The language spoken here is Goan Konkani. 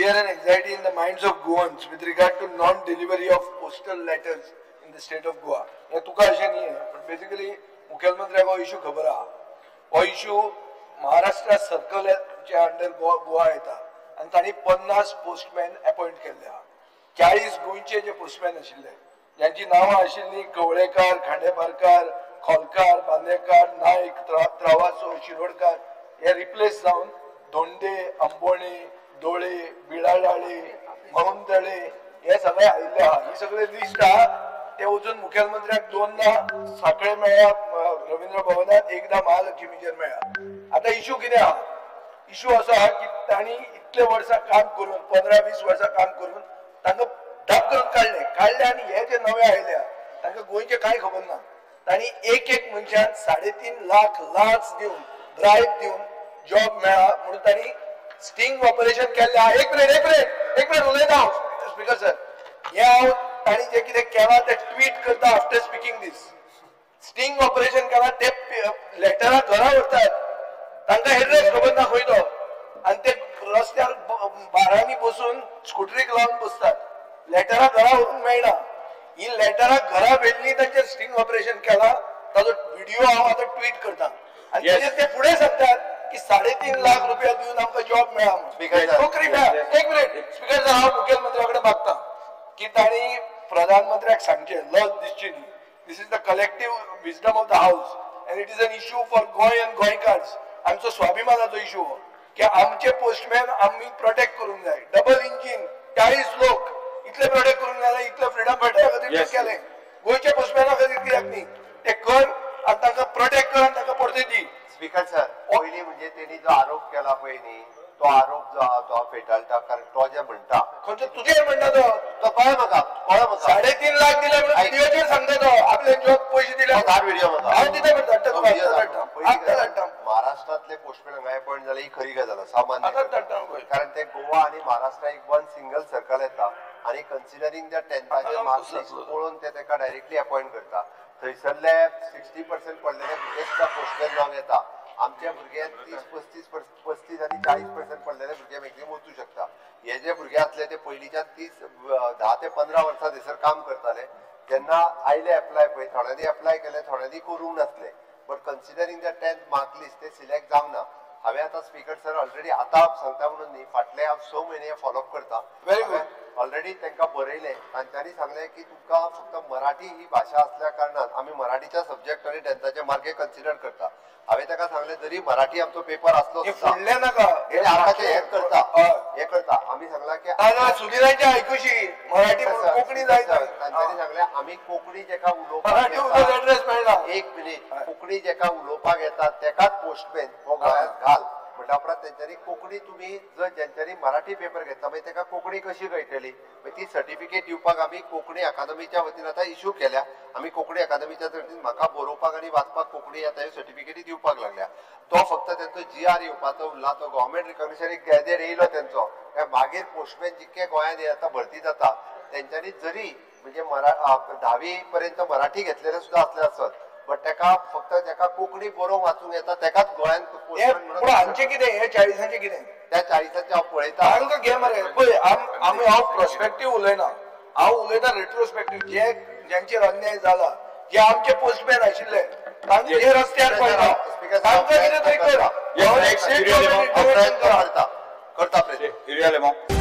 Fear and anxiety in the minds of Goans with regard to non-delivery of postal letters in the state of Goa. हे तुका अशें न्ही, पण बेसिकली मुख्यमंत्र्याक हो इशू खबर आहा. हो इशू महाराष्ट्र सर्कलच्या अंडर गोवा येता आनी तांणी 50 पोस्टमॅन अपॉयंट केल्ले आहा. 40 गोंयचे जे पोस्टमॅन आशिल्ले ज्यांची नांवां आशिल्लीं कवळेकार, खांडेपारकार, खोलकार, बांदेकार, नायक, त्रावासो, शिरोडकार, हे रिप्लेस जावन धोंडे, आंबोणे, दोळे, बिळाडाळे, महुंदळे हे सगळे आयिल्ले आहा. ही सगळे लिस्ट आहा. ते वचून मुखेलमंत्र्याक 2दा साखळे मेळ्ळा रवींद्र भवनात, एकदा महालक्ष्मीचेर मेळ्ळा. आतां इशू कितें आहा? इशू असो आहा की तांणी इतले वर्सां काम करून, 15-20 वर्सां काम करून तांकां धाप करून काडले काडले आनी हे जे नवे आयल्या तांकां गोंयचें कांय खबर ना. तांणी एक एक मनशान 3.5 लाख लाच दिवन, ब्रायब दिवन जॉब मेळ्ळा म्हणून तांणी स्टिंग ऑपरेशन केल्लें आहा. एक मिनिट, एक मिनिट, एक मिनिट उलयता हांव स्पीकर सर. हें हांव तांणी जें कितें केलां तें ट्वीट करता after speaking this. Sting operation केलां, ते लेटरां घरा व्हरतात, तांकां एड्रेस खबर ना खंय तो, आनी ते रस्त्यार बारांनी बसून स्कुटरीक लावन बसतात. लेटरां घरा व्हरूंक मेळना. ही लेटरां घरा व्हेल्ली, तांचेर स्टिंग ऑपरेशन केलां, ताजो व्हिडिओ हांव आतां ट्वीट करता. आनी तेजेर ते फुडें सांगतात की 3.5 लाख रुपया दिवन आमकां जॉब मेळ्ळा म्हणून, नोकरी मेळ्ळा. एक मिनिट स्पीकर सर, हांव मुखेलमंत्र्या कडेन मागता की तांणी प्रधानमंत्र्याक सांगचें, लज दिसची न्ही. This is the collective wisdom of the house and it is an issue for Goa and Goenkars. आमचो स्वाभिमानाचो इशू हो की आमचे पोस्टमॅन आमी प्रोटेक्ट करूंक जाय. डबल इंजीन 40 लोक इतले प्रोटेक्ट करूंक जाय, इतले फ्रिडम फायटरा खातीर केलें, गोंयच्या पोस्टमॅना खातीर कित्याक न्ही? ते कर आनी तांकां प्रोटेक्ट कर आनी तांकां परते दी. स्पीकर सर, पयलीं म्हणजे तेणी जो आरोप केला पळय न्ही, तो आरोप जो आहा तो फेटाळटा. कारण तो जे म्हणटा खंयचो तुजेर म्हणटा तो, तो कळ्ळो म्हाका, कळ्ळो म्हाका. 3.5 लाख दिले म्हणून व्हिडियोचेर सांगता तो, आपले जॉब पयशे दिले. धाड व्हिडिओ म्हाका, हांव दिता म्हणटा, धाडटा तुका, आतां धाडटा. महाराष्ट्रांतले पोस्टमॅन हांगा अपॉयंट जाले ही खरी गजाल सामान्य, कारण ते गोवा आनी महाराष्ट्र एक वन सिंगल सर्कल येता आनी कन्सिडरींग the 10थाचे मार्क्स लिस्ट पळोवन ते ताका डायरेक्टली अपॉयंट करता. थंयसरले 60% पडलेले भुरगे सुद्दां पोस्टमॅन जावन येता. आमचे भुरगे 30, 35, 35 आनी 40% पडलेले भुरगे मॅक्झिमम वचूं शकता. हे जे भुरगे आसले ते पयलींच्यान 10 ते 15 वर्सां थंयसर काम करताले. जेन्ना आयले एप्लाय पळय, थोड्यांनी एप्लाय केले, थोड्यांनी करूंक नासले, but considering the 10th mark list ते सिलेक्ट जावंक ना. हांवें आतां स्पीकर सर ऑलरेडी आतां सांगता म्हणून न्ही, फाटले हांव 6 म्हयने फॉलोअप करता. Very good. Already तांकां बरयलें, तांच्यांनी सांगलें की तुमकां फक्त मराठी ही भाशा आसल्या कारणान आमी मराठीच्या सब्जेक्ट आनी 10थाचे मार्के कन्सिडर करता. हांवें ताका सांगलें जरी मराठी आमचो पेपर आसलो फुडलें नाका, हे आतांचें हें करता, हें करता. आमी सांगलां की सुधीरांचे आयकुशी मराठी कोंकणी जाय. तांच्यांनी सांगलें आमी कोंकणी जेका उलोवपाक मराठी एड्रेस मेळना. एक मिनीट, कोंकणी जेका उलोवपाक येता तेकाच पोस्टमॅन हो गोंयांत घाल म्हणटा. उपरांत तेंच्यांनी कोंकणी तुमी जर जेंच्यांनी मराठी पेपर घेतला मागीर तेका कोंकणी कशी कळटली, मागीर ती सर्टिफिकेट दिवपाक आमी कोंकणी अकादमीच्या वतीन आतां इशू केल्या. आमी कोंकणी अकादमीच्या वतीन म्हाका बरोवपाक आनी वाचपाक कोंकणी आतां ह्यो सर्टिफिकेटी दिवपाक लागल्या. तो फक्त तेंचो जी आर येवपाचो उरला, तो गव्हर्मेंट रिकॉग्निशन एक गॅझेट येयलो तेंचो. मागीर पोस्टमॅन जितके गोंयांत आतां भरती जाता तेंच्यांनी जरी म्हणजे 10वी पर्यंत मराठी घेतलेले सुद्दां आसले आसत, बट तेका फक्त तेका कोंकणी बरोवंक वाचूंक येता तेकाच गोंयांत पोस्टमॅन. पूण हांचें कितें, हे 40आंचें कितें? त्या 40आंचें हांव पळयता. तांकां घे मरे. पळय, आमी हांव प्रोस्पेक्टीव उलयना, हांव उलयता रेट्रोस्पेक्टीव. जे ज्यांचेर अन्याय जाला, जे आमचे पोस्टमॅन आशिल्ले तांकां जे रस्त्यार पळयता तांकां कितें तरी कर. करता करता.